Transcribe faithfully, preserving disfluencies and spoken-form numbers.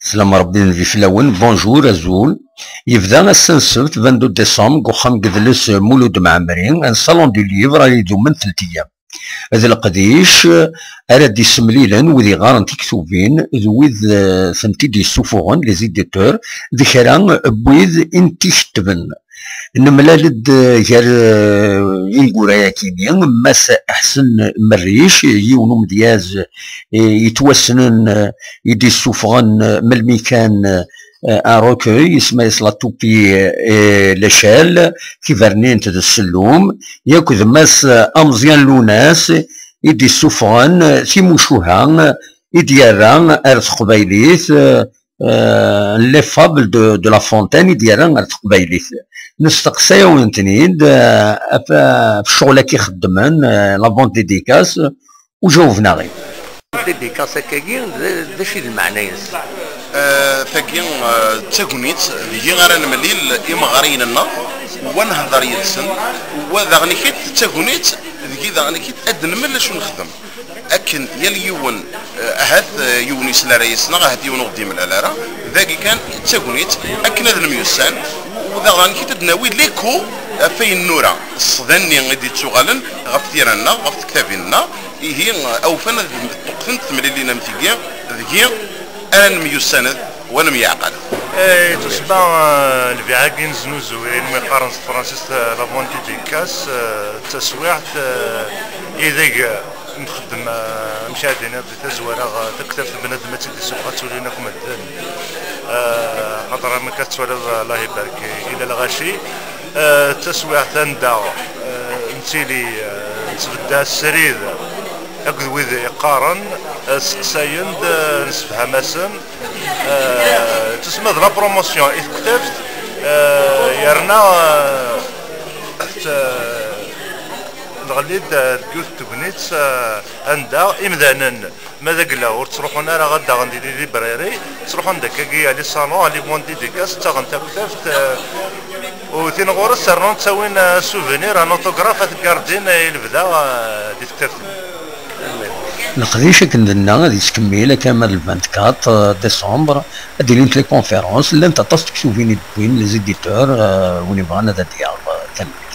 Slam Rebbi n di fell-awen, bonjour, azul. Yebda ass-a n ssebt, vingt-deux décembre, deg uxxam n yedles Mulud Mɛemmri, un salon du livre ara idumen telt ayyam. D leqdic ara d-issemlilen wid iɣaren tiktubin d wid, eh, tent-id-yessufuɣen, les éditeurs, d kra n wid i n-t-ikettben. Nemlal-d, eh, gar, eh, ineggura-yakini, Mass Ḥsen Merric, yiwen umedyaz, eh, yettwassnen, eh, i d-issufɣen, eh, melmi kan, eh, un recueil, isem-is La Toupie et l'échelle, Tibernint d ssellum, yakk d Mass, eh, Ameẓyan Lunas, i d-issufɣen, eh, timucuha, eh, i d-yerra ar teqbaylit, eh, eh, Les Fables de, de La Fontaine i d-yerra ar teqbaylit. Nesteqsa-yawen-ten-id, eh, ɣef, ɣef ccɣel-agi xeddmen, eh, la vente dédicace, u jawben-aɣ-id. Dédicace akkagi, d, d acu i d lmeɛna-ines? Eh, tagi, eh, d tagnit, deg-i ara nemlil imeɣriyen-nneɣ, wa nehder yid-sen, wa daɣen-ik-id d tagnit, deg-i daɣen-ik-id ad d-nemmel acu nexdem. Akken yal yiwen, eh, ahat, eh, yiwen yesla ara yes-neɣ, ahat yiwen ur ɣ-d-yemlal ara, dagi kan d tagnit, akken ad nemyussan, u, u daɣen-ik-id ad d-nawi l'écho ɣef ayen nura, ṣṣda-nni i d-yettuɣalen ɣef tira-nneɣ, ɣef tektabin-nneɣ, ihi, eh, awfan ad ṭṭuqtent temlilin am tigi, deg-i ara nemyussaned, wa nemyeɛqal. Eh, tusma, eh, lbiɛ-agi neznuzu, ayen mi qqaren s tefransist, eh, la vente dédicace, eh, d taswiɛt, eh, ideg, eh, nxeddem, eh, amek ara d-iniḍ di tazwara, eh, taktabt n bnadem ad tt-id-isuffeɣ ad tt-ulin akk medden. Eh, xaṭer amek ad tettwaliḍ, eh, Allah ibarek, ila lɣaci. Eh, d taswiɛt anda, eh, nettili, eh, nettbedda srid akked wid iqqaren, eh, seqsayen-d, eh, nessefham-asen. Eh, tusma d la promotion i tektabt, eh, yerna, eh, t-, nɣelli-d, eh, deg yiwet n tegnit, eh, anda imdanen ma d agla ur ttruḥun ara ad daɣen di librairie, ttruḥun-d akkagi à les salons, à les ventes dédicaces, ttaɣen taktabt, eh, u tin ɣur-s rnun ttawin, eh, souvenir, un autographe ad t-gardin, eh, i lebda, eh, di tektabt-nni. Leqdic akken d-nenna ad yettkemmil akka ma d le vingt-quatre décembre, ad d-ilint les conférences, llant aṭas n tektubin i d-wwin les éditeurs, eh, win yebɣan ad d-yaɣ, eh, tanemmirt.